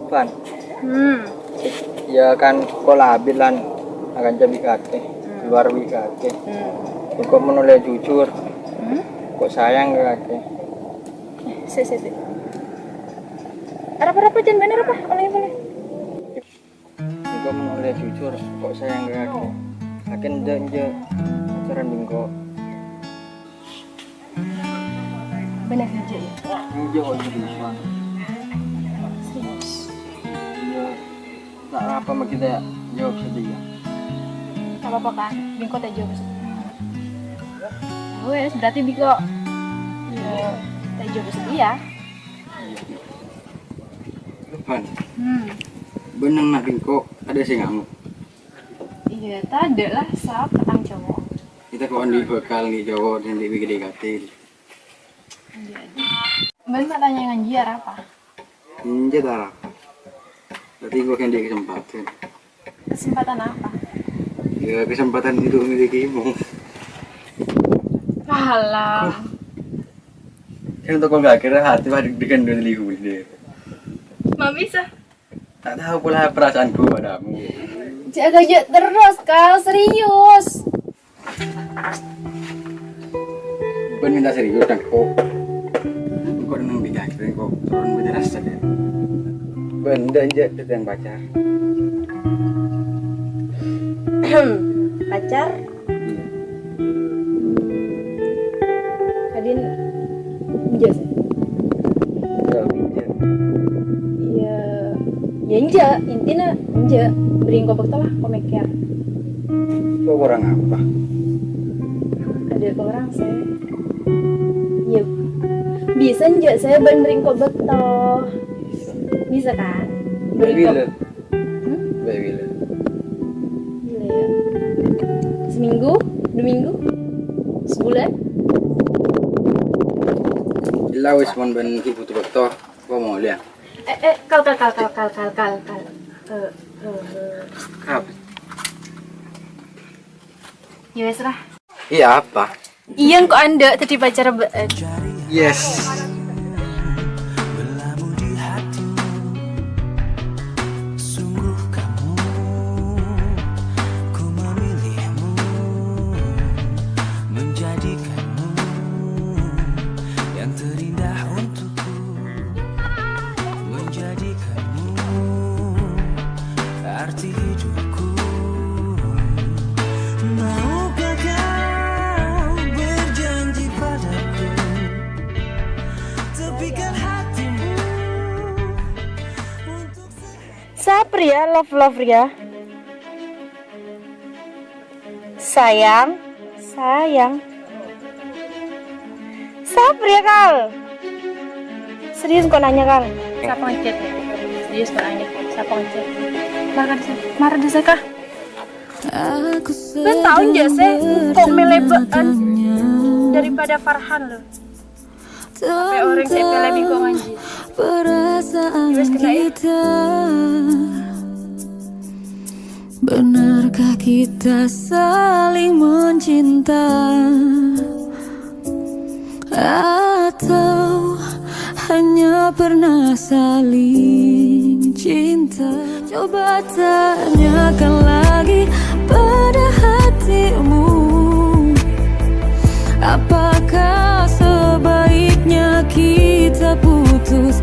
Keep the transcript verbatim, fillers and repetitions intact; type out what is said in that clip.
Pan. Hmm. Ya kan, ko' la abit lan akan cabi kake, Hmm. keluar bi' kake. Hmm. Ko' mon olle jujur, Hmm? ko' sayang ka kake. Eh, se, se, se. Arapa, arapa, jan bener apa? Olle, olle. Engko' mon olle jujur, ko' sayang ka kake. Kake enja', enja' pacaran bi' engko'. Bener enja' ya? Enja' kok seriusan. Serius? Iya. Ta' apa ma' kita jawab saja ya. Ta' apa-apa kan? Bi' engko' ta' jawab saja. Ya wes, berarti bi' engko', ya, ta' jawab saja ya. Iya. Pan. Hmm. Bân neng na' bi' engko' tadâ' sè ngamok. Iyâ, tadâ' la, sapa tang cowok. Kita kok andi' bhâkal andi' cowok dan andi' bi' ghâdhâ katè. Andi', andi'. Bân ma' tanya nganji arapa? Enja' ta' arapa. Berarti engko' andi' kesempatan. Kesempatan apa? Ya, kesempatan untuk memilikimu. Alah. Kan untuk kau gak kira hati wah deg-degan dua liu deh. Ma' bisa. Tak tahu pula perasaanku padamu. Jaga terus, Kal, serius. Bân minta serius, Kal. Engko' neng bi' kake, engko' turun bâjârâs saja. Bân, enja', enja' dâteng pacar. Pacar? Iya. Kadin enja' sih. Enja', enja'. Iya. Ya enja', intina enja'. Beri engko' bâkto la, ko' mèkkèr. Kok kurang apa? Ada kurang sih. Ya, bisa enja' sih bân beri engko' bâkto. Bisa. Bisa kan? Beri engko' Bila? Hmm? Bila, bila? Bila ya? Seminggu? Dua minggu? Sebulan? Ella wis mon bân ghi' butuh bâkto, engko' molèya. Eh, eh, Kal, Kal, Kal. Eh, eh, eh. Apa? Ya wis, Rah. Iya, apa? Iyâ, engko' andâ' dhâddhi pacarra bâ'na. Yes. Berlabuh di hatimu, sungguh kamu, ku memilihmu, menjadikanmu yang terindah untukku, menjadikanmu arti hidupku. Maukah kau berjanji padaku, tepikan hatimu untuk Sapria, love, love, ya. Sayang, sayang. Sapria, Kal. Serius engko' nanya, Kal. Sapa ngechat? Serius engko' nanya. Sapa ngechat? Mara di sini. Mara di sini, Kak. Bân tao enja' sih, engko' mele bâ'na daripada Farhan, lo. Sampai orang saya pilih bingko ngaji. Perasaan Wes kena, ya. Kita. Benarkah kita saling mencinta? Atau hanya pernah saling cinta? Coba tanyakan lagi pada hatimu, apakah sebaiknya kita putus?